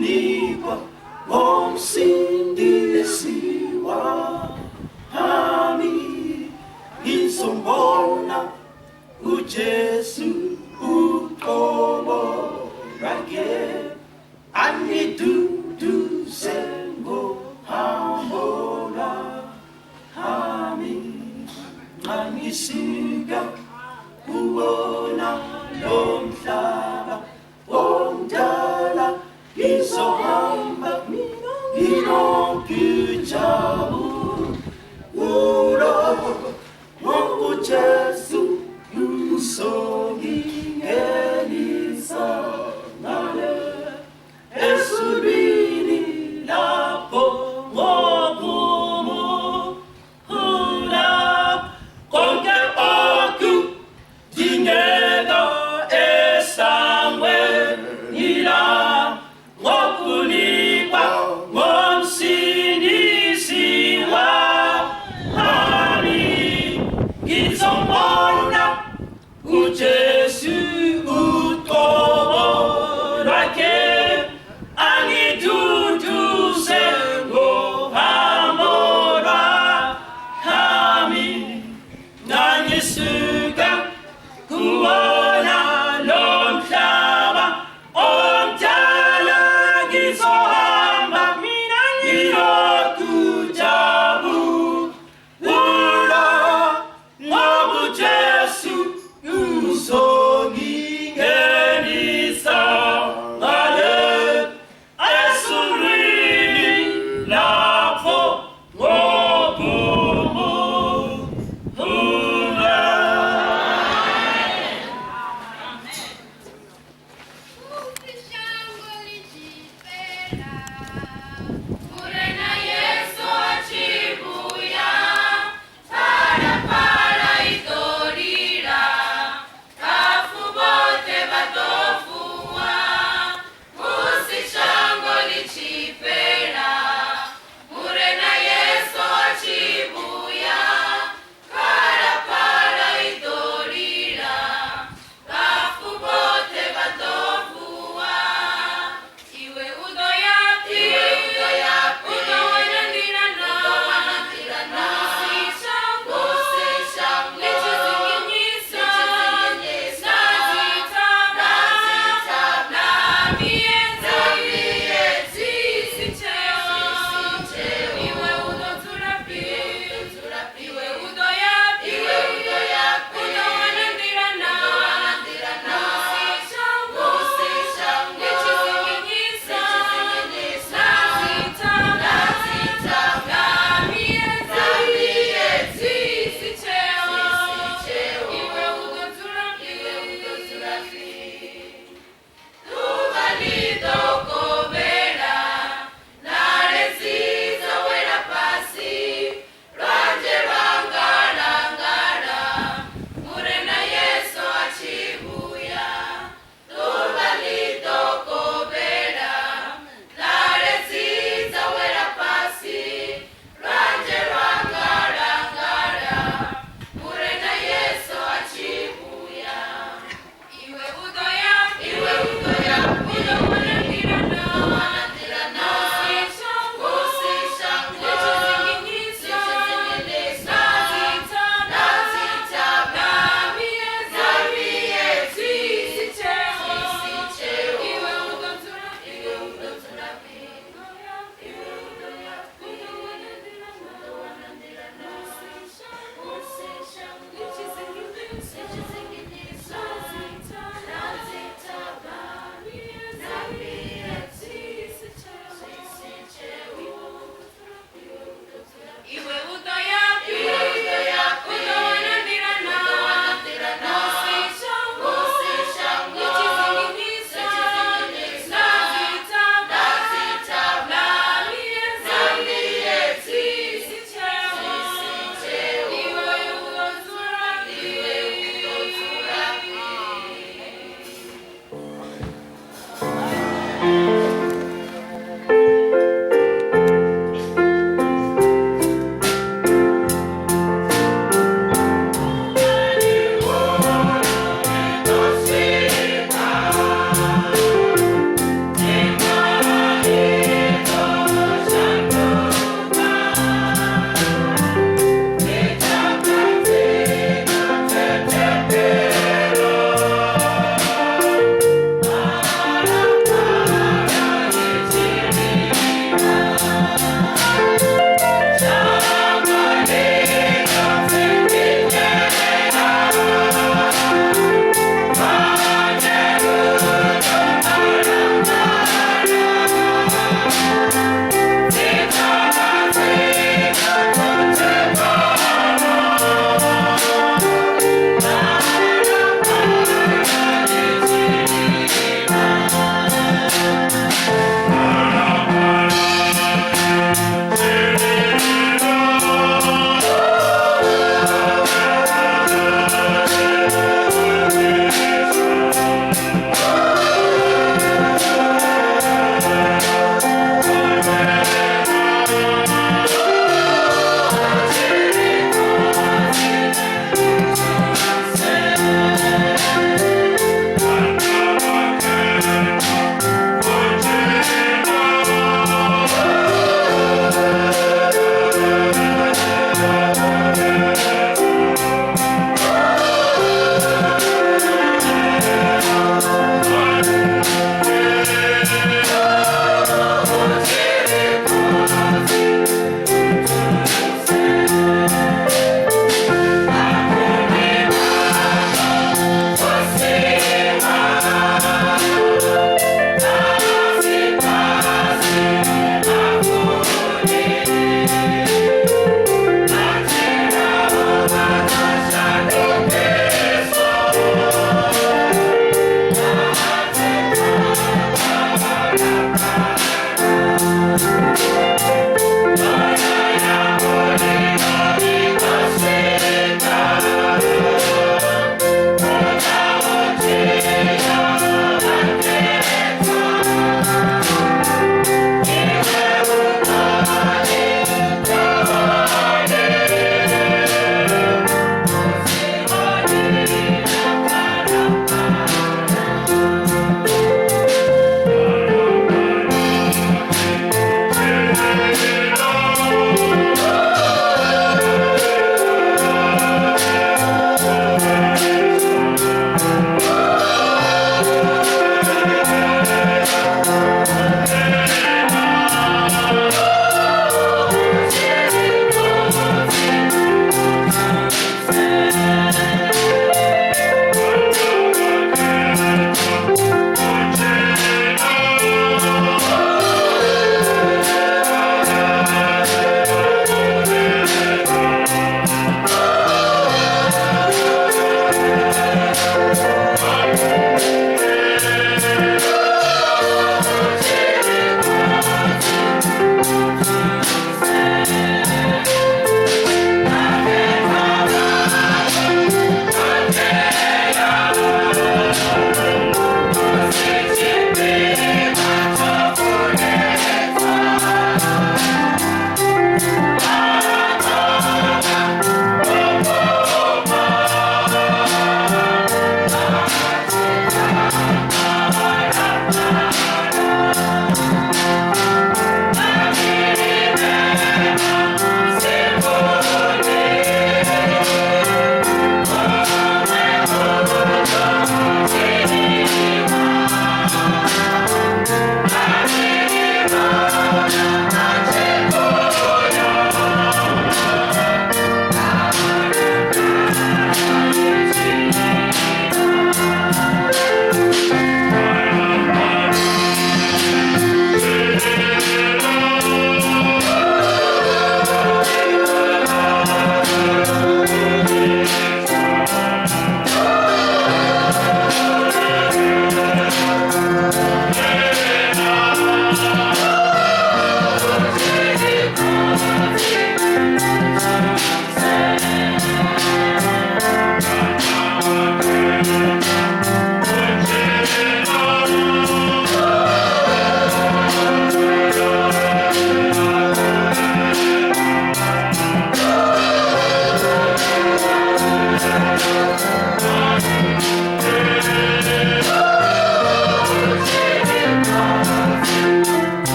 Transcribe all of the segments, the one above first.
Ngizokunikwa ngomsindisi wami, ngizombona uJesu uqobo lwakhe, angiduduze ngohambo lwami nxa ngisuka kuwona lo mhlaba omdala. Ngizohamba nginokujabulo ngokuJesu usongingenisa.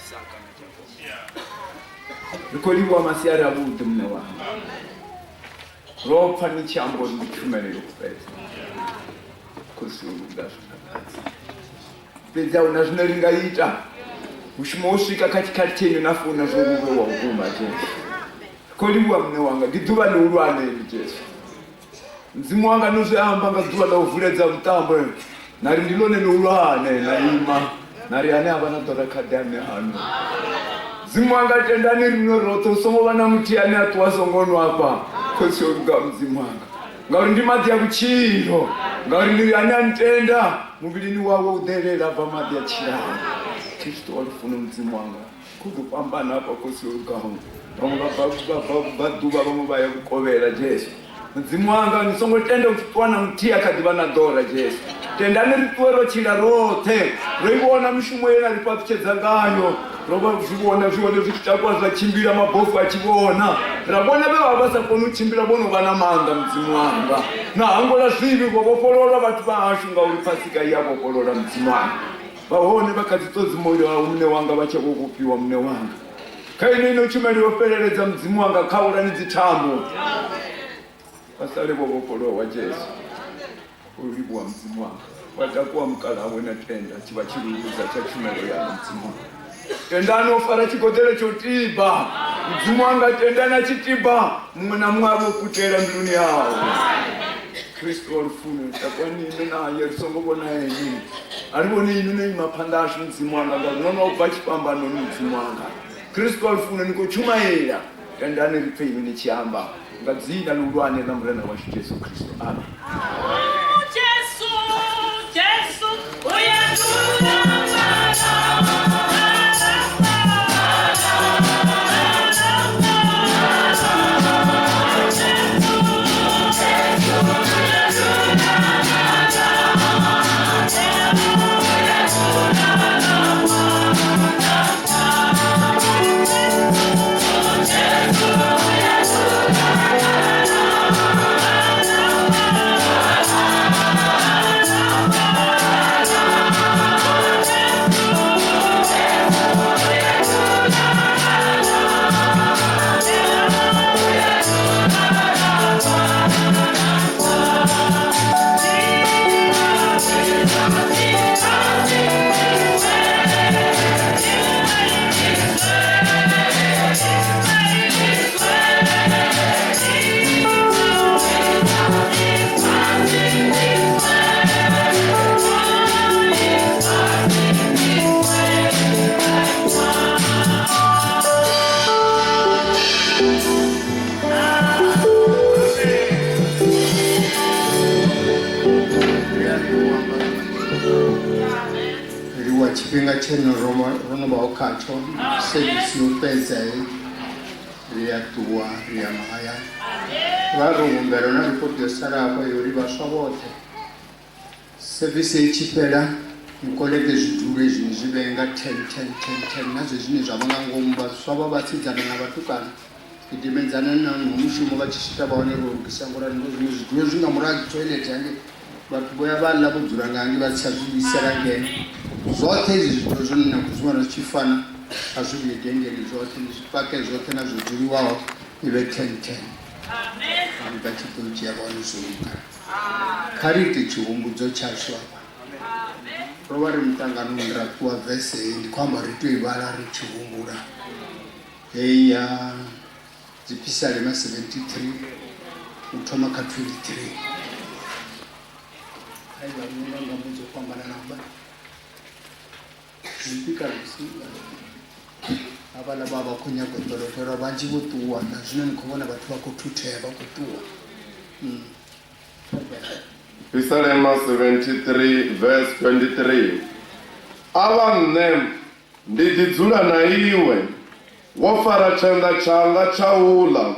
Isaka na Jakobo. Ri khou livhuwa masiari avhuḓi muṋe wanga. Ro pfa ni tshi amba uri ndi tshumelo yo fhedza. Khosi yo luga zwi takadza. Fhedzi a huna zwine ri nga ita. Mushumo wo swika kha tshikhathi tshenyu na funa zwo vhuvhe wa vhukuma Jesu. Ri khou livhuwa muṋe wanga, ndi ḓuvha ḽihulwane heḽi Jesu. Mudzimu wanga no zwi amba nga ḓuvha ḽa u vuledza vhuṱambo na ri ndi ḽone ḽihulwane na ima na ri ane a vha na ḓora khadi ane ano. Mudzimu wanga tendani riṋe roṱhe u songo vha na muthihi ane a ṱuwa songo nwa afha khosi yo luga Mudzimu wanga ngauri ndi maḓi a vhutshilo ngauri ndi ri ane a ntenda muvhilini wawe u ḓo elela bva maḓi a tshilaho. Kristo wa lufuno Mudzimu wanga khou ḓo fhambana hafha khosi yo lugaho vhaṅwe vha bva vha bva vhubvaḓuvha vhaṅwe vha ya vhukovhela Jesu Mudzimu wanga ni songo tenda u tshi ṱuwa na muthihi a kha ḓi vha na ḓora Jesu tendani ri ṱuwe ro tshila roṱhe ro i vhona mishumo ye na ri fhaṱutshedza ngayo ro vha zwi vhona zwi hone zwi tshi takuwa zwa tshimbila mabofu a tshi vhona ra vhona vhe vha vha sa koni u tshimbila vho no vha na maanḓa Mudzimu wanga na hangwela zwivhi vho vhofhololwa vhathu vha hashu ngauri Pasika i a vhofholola Mudzimu wanga vha hone vha kha dzi ṱodzi moyo wau muṋe wanga vha tshe vho vhofhiwa muṋe wanga kha ino ino tshumelo yo fheleledza Mudzimu wanga khaulani dzithambo vha sale vho vhofholowa Jesu u livhuwa Mudzimu wanga wa takuwa mukalaha we na tenda tshi vha tshiluludza tsha tshumelo yaṋu Mudzimu wanga tendani o fara tshigoḓelo tsho tiba Mudzimu wanga tendani a tshi tiba muṅwe na muṅwe a vho kutela mbiluni yawe Kristo wa lufuno takuwani ime naye ri songo vhona ene a ri vhone inwi no ima phanḓa hashu Mudzimu wanga ngauri no no bva tshifhambanoni Mudzimu wanga Kristo wa lufuno ni khou tshumaela tendani ri pfe inwi ni tshi amba nga dzina ḽihulwane ḽa Murena washu Jesu Kristo amen. Jesu, Jesu, uyadlula. Livhuwa tshifhinga tsheno ro no vhaho khatsho sevisi yo fhedza ri a ṱuwa ri ya mahayani vha ro humbela na ripoti yo sala hafha yo ri vhaswa vhoṱhe sevisi i tshi fhela ni koleke zwidulo hezwi ni zwi vhee nga 10 10 10 10 na zwezwi zwine zwa vha nga ngomu vhaswa vha vhasidzana na vhatukana gidimedzana na mushumo vha tshi swika vha wane ro lugisa ngori ngo zwiṅwe zwidulo zwi nga murahu ha toilet hangei vhathu vho ya vha ḽa vho dzula nga hangei vha si tsha zwi vhuisela ngeno zwoṱhe izwi zwidulo zwine na khou zwi vhona zwi tshi fana a zwi vhuye dengeni zwoṱhe ni zwi pake zwoṱhe na zwo dzuliwaho i vhe 10 10 vhane vha tshi ḓo dzhia vha wane zwo luga kha ri ite tshihumbudzo tshashu afha ro vha ri muṱanganoni ra fhiwa vese heyi ndi khou amba ri tea u i vhala ri tshi humbula heyi ya dziphisalema 73 u thoma kha 23 kha i vhaliwe nga ngambo dzo fhambananaho ba zwipika havhaḽa vha vha khou nyaga u ḓolotelwa vhanzhi vho ṱuwa na zwino ni khou vhona vhathu vha khou thuthea vha khou ṱuwa. Phisalema 73 verse 23 A vha nṋe ndi ḓi dzula na iwe, wo fara tshanḓa tshanga tsha u ḽa.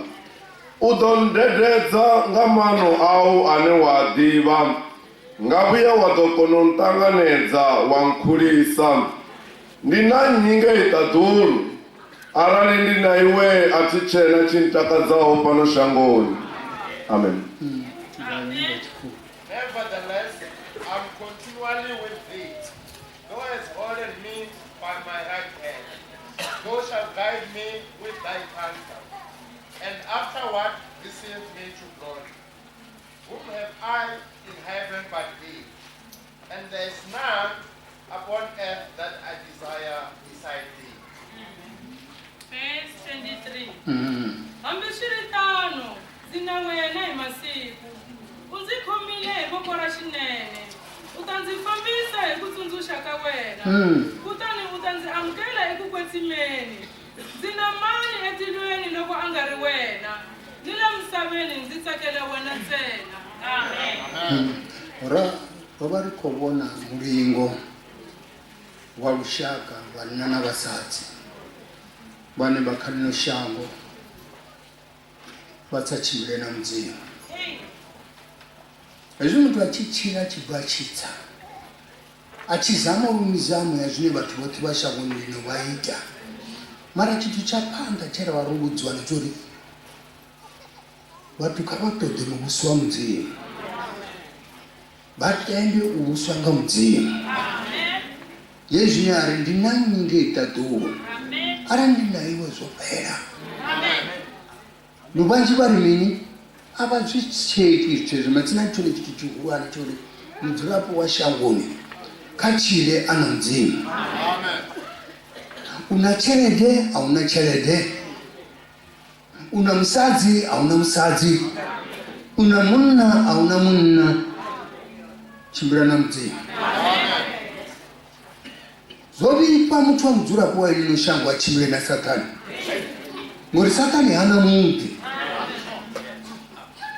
U ḓo nndededza nga maano au ane wa a ḓivha, ngavhuya wa ḓo kona u nṱanganedza wa nkhulisa. Ndi na nnyi ngei ṱaḓulu? Arali ndi na iwe a thi tshee na tshi ntakadzaho fhano shangoni. Amen. Nevertheless, I'm continually with thee. Thou hast holden me by my right hand. Thou shalt guide me with thy counsel, and afterward receive me to glory. Whom have I in heaven but thee? And there is none upon earth that I desire beside thee. Verse 23. Hambiswiritano, ndzi na wena hi masiku. U ndzi khomile hi voko ra xinene. U ta ndzi fambisa hi ku tsundzuxa ka wena. Kutani u ta ndzi amukela eku kwetsimeni. Ndzi na mani etilweni loko a nga ri wena? Ni la misaveni ndzi tsakela wena ntsena. Amen. Ra ro vha ri khou vhona mulingo wa lushaka vhanna na vhasadzi vhane vha kha ḽino shango vha sa tshimbile na Mudzimu. Hezwi muthu a tshi tshila a tshi bva a tshi tsa a tshi zama u mizamo ya zwine vhathu vhoṱhe vha shangoni ḽino vha ita, mara tshithu tsha phanḓa tshe ra vha ro vhudziwa ndi tsho uri vhathu kha vha ṱoḓe muvhuso wa Mudzimu, vha tende u vhuswa nga Mudzimu. Hezwi zwine a ri ndi na nnyi ngei ṱaḓulu, arali ndi na iwe zwo fhela. Ndi vhanzhi vha ri mini a vha zwi tsheki zwithu hezwo, matsina ndi tshone tshithu tshihulwane tsha uri mudzulapo wa shangoni kha tshile a na Mudzimu. U na tshelede a u na tshelede, u na musadzi a u na musadzi, u na munna a u na munna, tshimbila na Mudzimu. Zwo vhifha muthu wa mudzulapo wa ḽino shango a tshimbile na Sathane, ngori Sathane hana muḓi.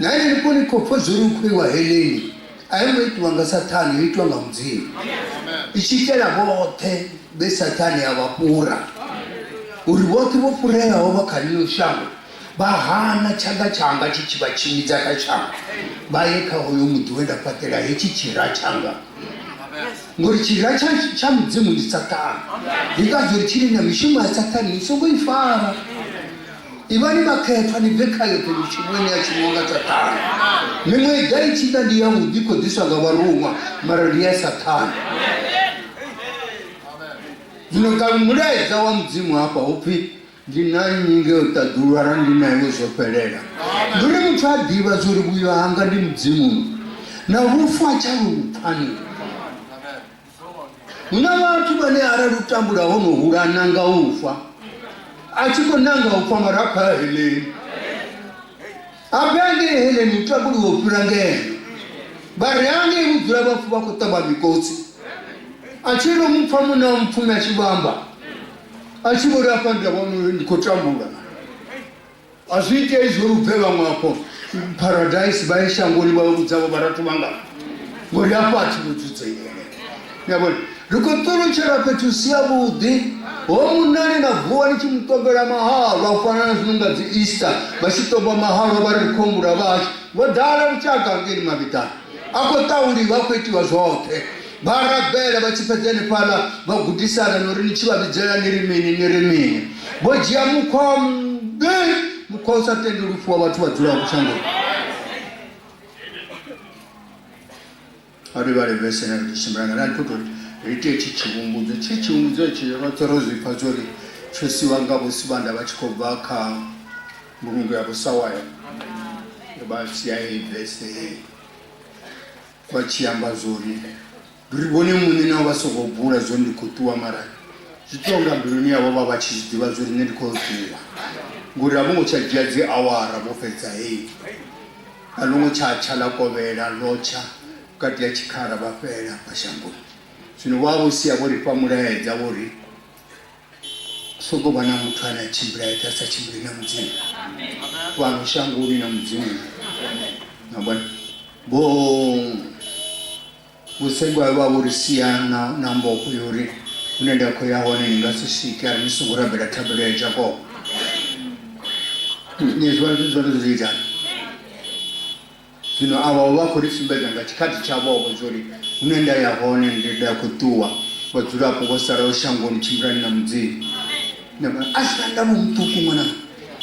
Na ene ni koni khou pfa zwori u khou iwa heleni, a yo ngo itiwa nga Sathane, yo itiwa nga Mudzimu, i tshi itela vhoṱhe vhe Sathane a vha fhura, uri vhoṱhe vho fhureaho vha kha ḽino shango vha hana tshanḓa tshanga tshi tshi vha tshimbidza kha shango, vha ye kha hoyo muḓi we nda fhaṱela hetshi tshira tshanga. Ngori tshira tsha, tsha Mudzimu ndi Sathane. Ndi ngazwo ri tshi ri na mishumo ya Sathane ni songo i fara. Ivhani vhakhethwa ni bve kha yoṱhe mishumo ine ya shumiwa nga Sathane. Miṅwe i ḓa i tshi ḓa ndi yavhuḓi i khou ḓiswa nga vharuṅwa, mara ndi ya Sathane. Zwino ka mulaedza wa Mudzimu hafha hu pfi ndi na nnyi ngeo ṱaḓulu arali ndi na iwe zwo fhelela. Ndi uri muthu a ḓivha zwo uri vhuyo hanga ndi Mudzimu na lufu a tsha lu pfa ni. Hu na vhathu vhane arali u tambula ho no hula a nanga u fa, a tshi khou nanga u fa mara a khou ya heleni. A bve hangei heleni u tambuliwa u fhira ngeno. Vha ri hangei hu dzula vhafu vha khou ṱavha mikosi. A tshi ri mu pfa munna wa mupfumi a tshi vho amba, a tshi vho ri afha ndi a vhona uri ndi khou tambula. A zwi itei zwo uri u bve vhaṅwe afho paradise vha ye shangoni vha vhudza vho vharathu vhanga ngori afho a thi vho dzudzanyela. Ni a vhona? Ri khou ṱulutshela fhethu hu si havhuḓi. Ho munna ane na vuwa ni tshi mu ṱombela mahalwa u fana na zwino nga dzi Easter vha tshi ṱomba mahalwa vha ri ri khou humbula vhashu. Vho ḓala lushaka hangeini mavhiḓani. A khou ṱauliwa a khou itiwa zwoṱhe. Vha rabela vha tshi fhedza henefhaḽa vha gudisana na uri ni tshi vha vhidzela ni ri mini ni ri mini. Vho dzhia mukhwa muvhi, mukhwa u sa tendi lufu wa vhathu vha dzulaho shangoni. A ri vhale vese ine ra ḓo tshimbila ngayo. Nda ndi khou tou ri ite hetshi tshihumbudzo. Hetshi tshihumbudzo hetshi roṱhe ro zwi pfa zwo ri tsho siwa nga Vho Sibanda vha tshi khou bva kha mbulungo ya Vho Sawaya. Vha sia heyi vese heyi vha tshi amba zwori ndi uri vhone muṋe navho vha songo bula zwo ndi khou ṱuwa mara zwi tou nga mbiluni yavho vha vha tshi zwi ḓivha zwori nṋe ndi khou ṱuwa ngori a vho ngo tsha dzhia dzi awara vho fhedza heyi. A ḽo ngo tsha tsha ḽa kovhela, ḽo tsha vhukati ha tshikhala vha fhela hafha shangoni. Zwino vho vha vho sia vho ri fha mulaedza wo ri, Songo vha na muthu ane a tshimbila eṱhe a sa tshimbili na Mudzimu. Fhano shangoni na Mudzimu. Na vhona? Vho Vho vha vho ri sia na, na mbofho ya uri hune nda khou ya hone ni nga si swike arali ni songo rabela thabelo ya Jakobo. Ni zwi vhona zwi zwone zwi itani? Zwino avha vha khou ri sumbedza nga tshikhathi tshavho-vho zwo uri hune nda ya hone ndi nda khou ṱuwa, vhadzulapo vho salaho shangoni tshimbilani na Mudzimu. A zwi na ndavha u muṱuku ṅwananga,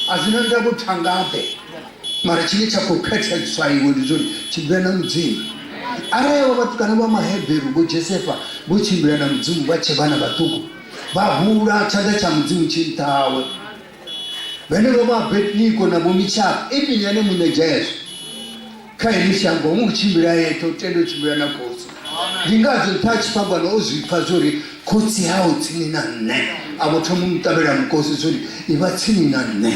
a zwi na ndavha u thangaḓe. Mara tshine tsha khou khethedzwa iwe ndi zwori tshimbila na Mudzimu. Arali avha vhatukana vha Maheberu vho Josefa vho tshimbila na Mudzimu vha tshe vhana vhaṱuku, Vha hula tshanḓa tsha Mudzimu tshi nṱha hawe. Vhenevho vha Abednego na Vho Mishaka, inwi ene muṋe Jesu. Kha heḽi shango ho ngo tshimbila eṱhe, o tenda u tshimbila na Khotsi. Ndi ngazwo nṱha ha tshifhambano o zwi pfa zwo ri, Khotsi hau tsini na nṋe. A vho thoma u mu ṱavhela mukosi zwo ri, Ivha tsini na nṋe.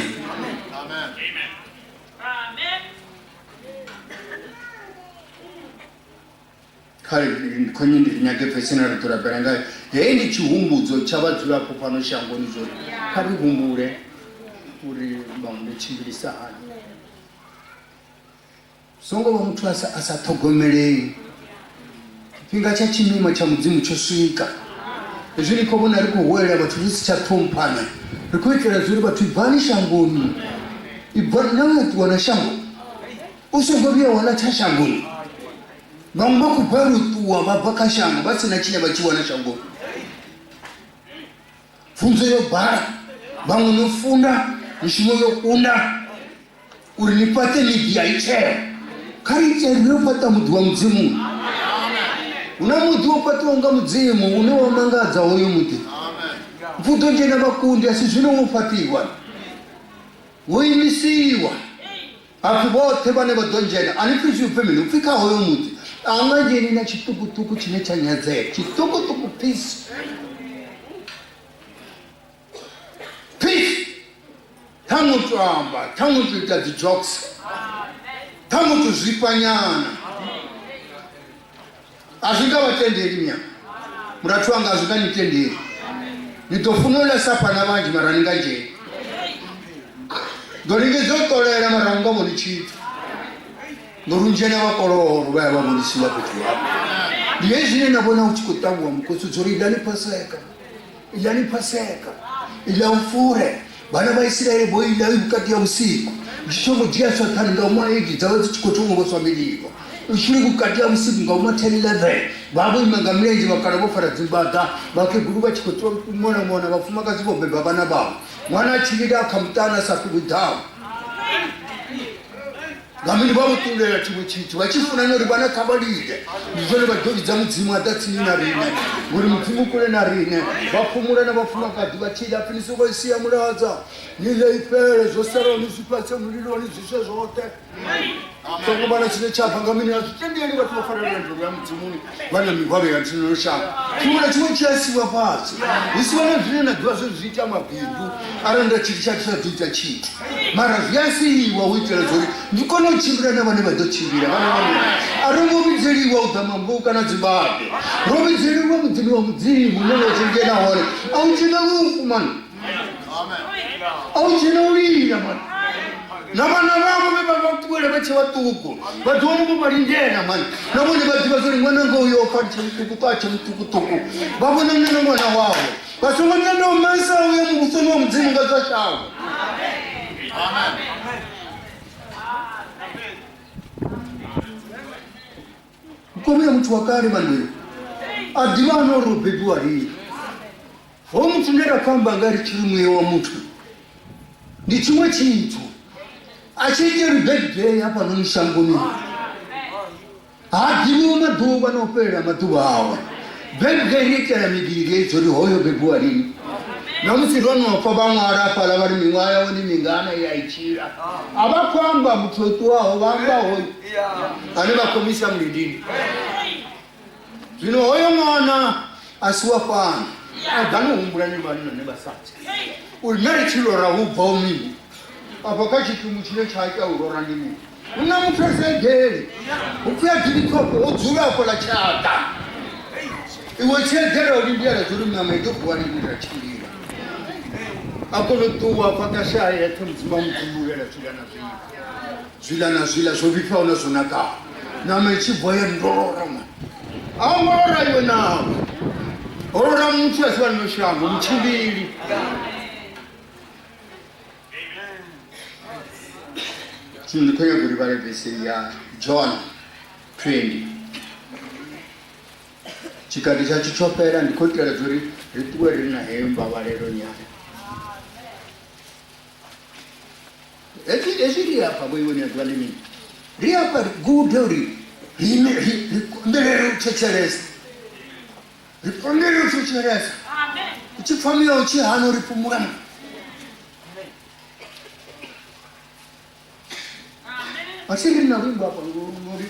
Kha ri khonye ndi ri nyage vese ine ra ḓo rabela ngayo. Heyi ndi tshihumbudzo tsha vhadzulapo fhano shangoni zwo ri kha ri humbule uri vhaṅwe ndo tshimbilisa hani. Songo vha muthu a sa, a sa ṱhogomelei. Tshifhinga tsha tshimima tsha Mudzimu tsho swika. Hezwi ni khou vhona ri khou huwelela vhathu ri si tsha ṱhomphana, ri khou itela zwa uri vhathu ibvani shangoni. Ibvani, na we ṱuwa na shango. U songo vhuya wa ḽa tsha shangoni. Vhaṅwe vha khou balelwa u ṱuwa vha bva kha shango vha si na tshine vha tshi wana shangoni. Pfunzo yo bala, vhaṅwe no funda, mishumo yo kunda uri ni fhaṱe miḓi ya itsheo. Kha ri ite ri yo fhaṱa muḓi wa Mudzimu. Hu na muḓi wo fhaṱiwaho nga Mudzimu une wa mangadza hoyo muḓi. Mpfu ḓo dzhena vhakundi a si zwino wo fhaṱiwa. Wo imisiwa. Ha pfi vhoṱhe vhane vha ḓo ndzhena, a ni pfi zwi pfi mini? Hu pfi kha hoyo muḓi a hu nga dzheni na tshiṱukuṱuku tshine tsha nyadzea, tshiṱukuṱuku peace. Peace. Ṱhaṅwe u tou amba, ṱhaṅwe u tou ita dzi jokes, ṱhaṅwe u tou zwifhanyana. A zwi nga vha tendeli mia. Murathu wanga a zwi nga ni tendeli. Ni ḓo funa u ḽa sapa na vhanzhi mara ni nga dzheni. Ḓo lingedza u ṱolela mara u nga vhoni tshithu. Ngori u dzhena vhakololo vha ya vha vhonisiwa fhethu hafho. Ndi hezwi zwine na vhona hu tshi khou ṱavhiwa mukosi dzo ri iḽani Paseka. Iḽani Paseka. Iḽa u fure. Vhana vha Isiraele vho iḽa vhukati ha vhusiku. Ndi tshi songo dzhia Sathane nga uma eidi dza vha dzi tshi khou thoma u vhoswa mililo. U tshi ri vhukati ha vhusiku nga uma 10, 11 vha vho ima nga milenzhe vhakala vho fara dzimbaḓa, vhakegulu vha tshi khou ṱwa mona mona, vhafumakadzi vho beba vhana vhavho. Ṅwana a tshi lila a kha muṱana a sa fhiwi ḓamu. Nga mini vha vho ṱulela tshiṅwe tshithu vha tshi funa na uri vhana kha vha lile. Ndi zwone vha ḓo vhidza Mudzimu a ḓa tsini na riṋe, ngori Mudzimu u kule na riṋe. Vha fhumula na vhafumakadzi vha tshi ila pfi ni songo i sia muladza, ni ḽe i fhele, zwo salaho ni zwi fhase muliloni zwi swe zwoṱhe. Songo vha na tshine tsha bva nga mini a zwi tendeli vhathu vha farela ndilo ya Mudzimuni vha na mihwalo ya ḽino shango. Tshiṅwe na tshiṅwe tshi a siwa fhasi, hu siwa na zwine na ḓivha zwo zwi ita mabindu arali nda tshi litsha thi sa ḓo ita tshithu, mara zwi a siiwa u itela zwa uri ndi kone u tshimbila na vhane vha ḓo tshimbila. Vhana vha mini? A ro ngo vhidzeliwa u ḓa mambuka na dzimbade, ro vhidzeliwa muḓini wa Mudzimu une wa tshi dzhena hone a u dzhena lufu mani, a u dzhena u lila mani. Na vhana vhavho vhe vha vha ṱuwela vha tshe vhaṱuku vha ḓi wana vho vha lindela mani, na vhone vha ḓivha zwori ṅwananga uyo o fa ndi tshe muṱukuṱu a tshe muṱukuṱuku, vha vhona nṋe na ṅwana wavho. Vha songo tenda u mesa u ya muvhusoni wa Mudzimu nga zwa shango. Mukovhe ya muthu wa kale vhanduyo a ḓivha ano uri o bebiwa lini. Ho muthu nde ra khou amba nga ri tshi ri muya wa muthu ndi tshiṅwe tshithu a tshi iteli birthday hafhanoni shangoni. Ha ḓivhiwi maḓuvha na u fhelela maḓuvha awe. Birthday ri itela mivhili hedzo uri hoyo bebiwa lini. Na musi ro no fa vha ṅwala hafhaḽa vha ri miṅwaha yawe ndi mingana ye a i tshila. A vha khou amba muthu o ṱuwaho, vha amba hoyo ane vha khou mu isa mulindini. Zwino hoyo ṅwana a si wa fhano a ḓa no humbula ni vhanna ni vhasadzi uri na ri tshi lora hu bvaho mini afha kha tshitumbu tshine tsha ita u lora ndi mini. Hu na muthu a sa eḓeli hu pfi a ḓivhi khofhe o dzula afho ḽa tshaḓa iwe tshi eḓela u lindela zwo uri ṋama i ḓo vuwa lini ra tshimbila a kona u ṱuwa afha ka shaya yeṱhe mudzimu a mu dzumbululela zwiḽa na zwiḽa zwiḽa na zwiḽa zwo vhifhaho na zwo nakaho ṋama i tshi bva ya ndolora ma a u ngo lora iwe nawe ho lora muthu a si wa ḽino shango mutshimbili Zwino ndi khou nyaga uri vhale vese ya John 20 tshikhathi tshatsho tsho fhela ndi khou itela zwa uri ri ṱuwe ri na heyo mbavhalelo nyana hezwi hezwi ri afha vho iwe ni a ḓivha ndi mini ri afha ri gude uri ri ri konḓelele u thetshelesa ri konḓelele u thetshelesa. U tshi pfa muya u tshi hana uri fhumula. A thi ri na luimbo afha lu ri.